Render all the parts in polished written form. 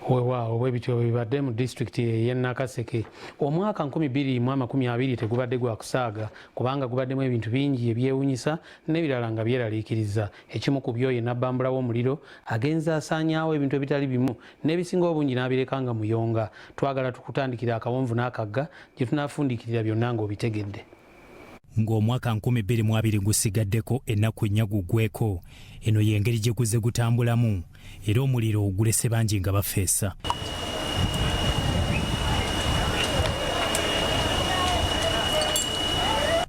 Weewaawo, bwe bityo bwe bibadde mu disitulikiti ey'e Nakaseke. Omwaka 2020 tegubadde gwa kusaaga kubanga gubaddemu ebintu bingi ebyewunyisa n'ebirala nga byeraliikiriza. Ekimu ku byo ye nabbambula w'omuliro agenze asaanyaawo ebintu ebitali bimu n'ebisinga obungi n'abireka nga muyonga. Twagala tukutandikire akawonvu n'akagga gye tunaafundikirira byonna ng'obitegedde. Ng'omwaka 2020 gusigaddeko ennaku nnya guggweko, eno y'engeri gye guzze gutambulamu era omuliro gulese bangi nga bafeesa.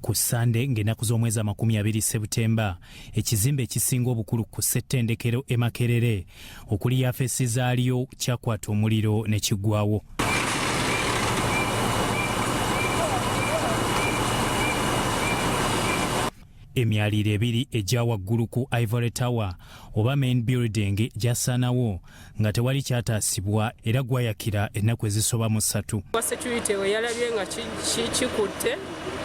Ku Ssande ng'ennaku z'omwezi 20 Sebutemba, ekizimbe ekisinga obukulu ku ssettendekero e Makerere okuli yafeesi zaalyo kyakwata omuliro ne kiggwawo. Emyaliiro ebiri egya waggulu ku Ivory Tower oba main building gyasaanawo nga tewali kyataasibwa era gwayakira ennaku ezisoba mu ssatu. Wa security we yalabye nga kikutte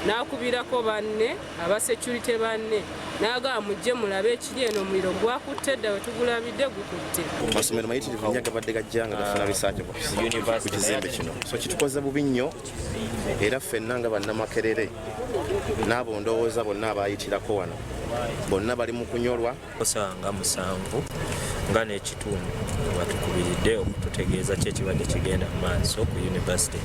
n'akubirako banne aba security banne n'agamba mujje mulabe ekiri eno, omuliro gwakutte dda, we tugulabidde gukutte. Amasomero mayitirivu nnyo agabadde gajja nga gafuna research ku kizimbe kino, so kitukoze bubi nnyo era ffenna nga bannamakerere n'abo ndowooza bonna abayitirako wano bonna bali mu kunyolwa. Ssaawa nga 7 nga n'ekitundu batukubiridde okututegeeza ki ekibadde kigenda mu maaso ku university,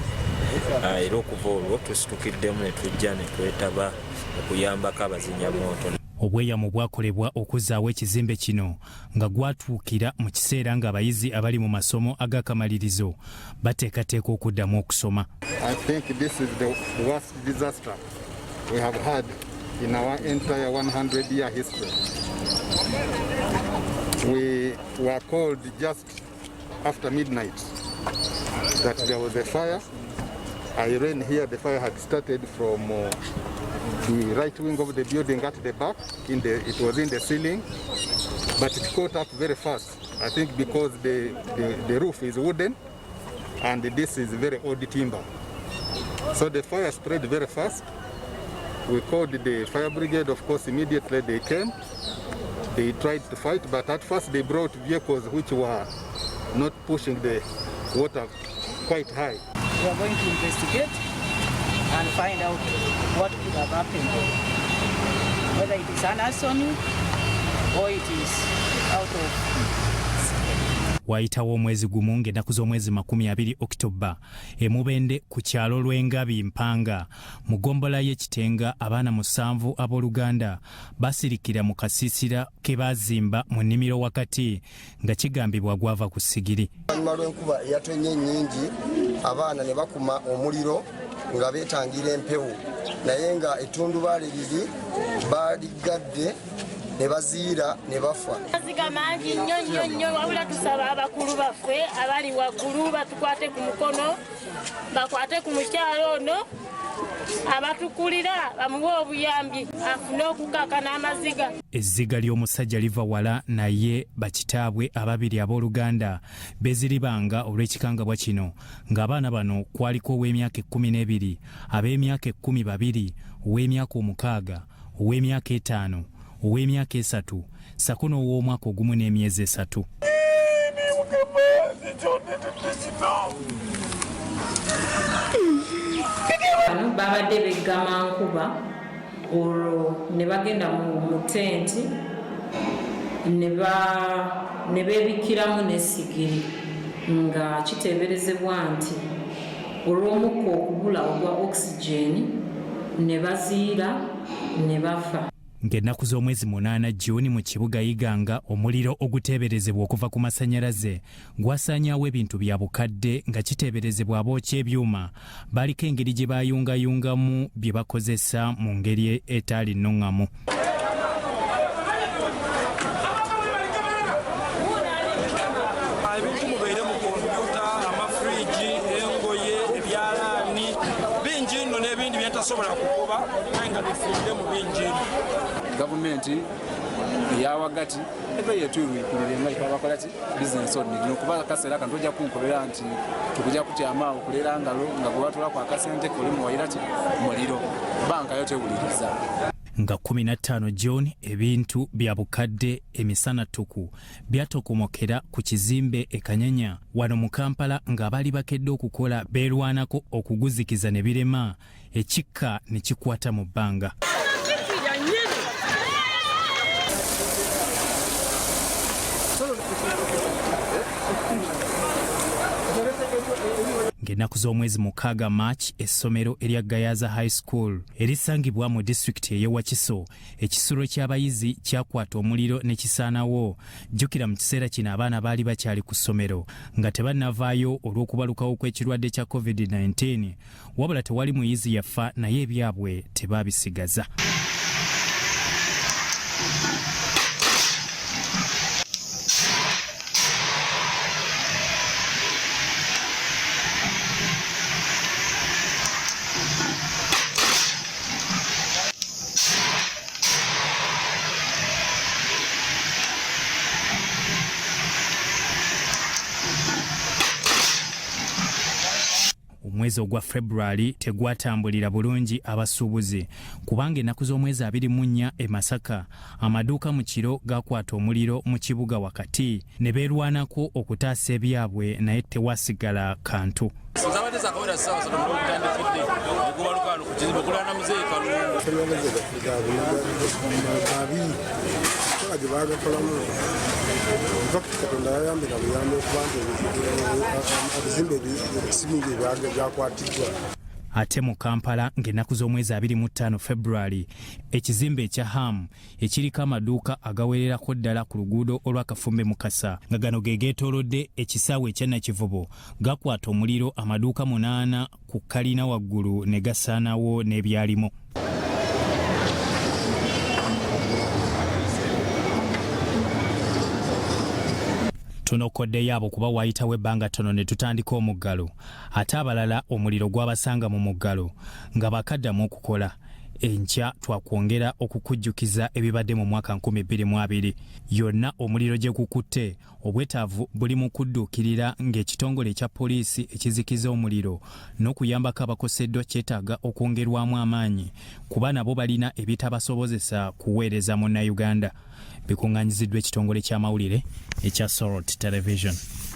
era okuva olwo tusitukiddemu ne tujja ne twetaba okuyambako abazinyamwoto. Obweyamo bwakolebwa okuzzaawo ekizimbe kino nga gwatuukira mu kiseera ng'abayizi abali mu masomo ag'akamalirizo bateekateeka okuddamu okusoma. I think this is the worst disaster we have had in our entire 100-year history. We were called just after midnight that there was a fire. I ran here, the fire had started from the right wing of the building at the back. It was in the ceiling, but it caught up very fast. I think because the roof is wooden and this is very old timber. So the fire spread very fast. We called the fire brigade, of course, immediately they came. They tried to fight, but at first they brought vehicles which were not pushing the water quite high. We are going to investigate and find out what could have happened, whether it is an arson or it is out of Wayitawo omwezi gumu ng'ennaku z'omwezi 20 Okitoba, emubende ku kyalo Lw'engabi Mpanga mu ggombolola y'Ekitenga, abaana musanvu abooluganda basirikira mu kasiisira ke baazimba mu nnimiro wakati nga kigambibwa gwava ku sigiri. Oluvannyuma lw'enkuba eyatonye ennyingi, abaana ne bakuma omuliro nga beetangira empewo, naye nga ettundubaali liri baliggadde ne baziira ne bafa. Maziga mangi nnyo nnyo nnyo, wabula tusaba abakulu baffe abali waggulu batukwate ku mukono, bakwate ku mukyalo ono abatukulira, bamuwe obuyambi afune okukaka n'amaziga. Ezziga ly'omusajja liva wala, naye bakitaabwe ababiri abooluganda beeziribanga olw'ekikangabwa kino, ng'abaana bano kwaliko ow'emyaka 12, ab'emyaka 12, ow'emyaka 6, ow'emyaka 5, ow'emyaka 3 sako n'ow'omwaka ogumu n'emyezi 3. Bano babadde beggama nkuba, olwo ne bagenda mu tenti ne beebikkiramu n'essigiri, nga kiteeberezebwa nti olw'omukka okubula ogwa oxygen ne baziira ne bafa. Ng'ennaku z'omwezi 8 Juni, mu kibuga Iganga, omuliro oguteeberezebwa okuva ku masannyalaze gwasaanyaawo ebintu bya bukadde, nga kiteeberezebwa abookya ebyuma baliko engeri gye bayungayungamu bye bakozesa mu ngeri etaali nnuŋŋamu. Ebintu mubeire mu kompyuta, amafuriji, engoye, ebyalaani bingi nno n'ebindi byentasobola kukuba, naye nga bifiire mu bingi nno. Gavumenti eyawagati ebe yetwirwikulire nga ife abakola ki bizinesi ordinary, nokuba akaseera kano tojja kunkobera nti tukujja kutyama awo kulera ngalo nga gwe batulako akasente koli muwayira ki muliro, banka yo tewuliriza. Nga 15 June ebintu bya bukadde emisana ttuku byatokomokera ku kizimbe e Kanyanya wano mu Kampala ng'abaali bakedde okukola beerwanako okuguzikiza ne birema ekikka ne kikwata mu bbanga. Ng'ennaku z'omwezi 6 March essomero erya Gayaza High School erisangibwa mu disitulikiti ey'e Wakiso ekisulo ky'abayizi kyakwata omuliro ne kisaanawo. Jjukira mu kiseera kino abaana baali bakyali ku ssomero nga tebannavaayo olw'okubalukawo kw'ekirwadde kya COVID-19 wabula tewali muyizi yafa naye ebyabwe tebaabisigaza. Omwezi ogwa February tegwatambulira bulungi abasuubuzi kubanga ennaku z'omwezi 24 e Masaka amaduuka mu kiro gakwata omuliro mu kibuga wakati ne beerwanako okutaasa ebyabwe naye tewasigala kantu. Zabadde zakawera ssaawa 3 omuliro gutandikidde ne gubaluka wano ku kizimbe okulwana muzeeyi Kalungu. Enkola gye baagakolamu infact Katonda yayambira buyambi okuba nti ebizimbe ebisimingi byakwatiddwa. Ate mu Kampala ng'ennaku z'omwezi 25 February ekizimbe ekya Ham ekiriko amaduuka agawererako ddala ku luguudo olwa Kafumbe Mukasa nga gano ge geetoolodde ekisaawe ekya Nakivubo gakwata omuliro amaduuka 8 ku kalina waggulu ne gasaanawo n'ebyalimu. Tunokoddeyo abo kuba waayitawo ebbanga ttono ne tutandika omuggalo ate abalala omuliro gwabasanga mu muggalo nga bakaddamu okukola. Enkya twakwongera okukujjukiza ebibadde mu mwaka 2020 yonna omuliro gye gukutte. Obwetaavu buli mu kudduukirira ng'ekitongole ekya poliisi ekizikiza omuliro n'okuyambako abakoseddwa kyetaaga okwongerwamu amaanyi kuba nabo balina ebitabasobozesa kuweereza Munnayuganda. Bikuŋŋaanyiziddwa ekitongole ky'amawulire ekya Sorot Television.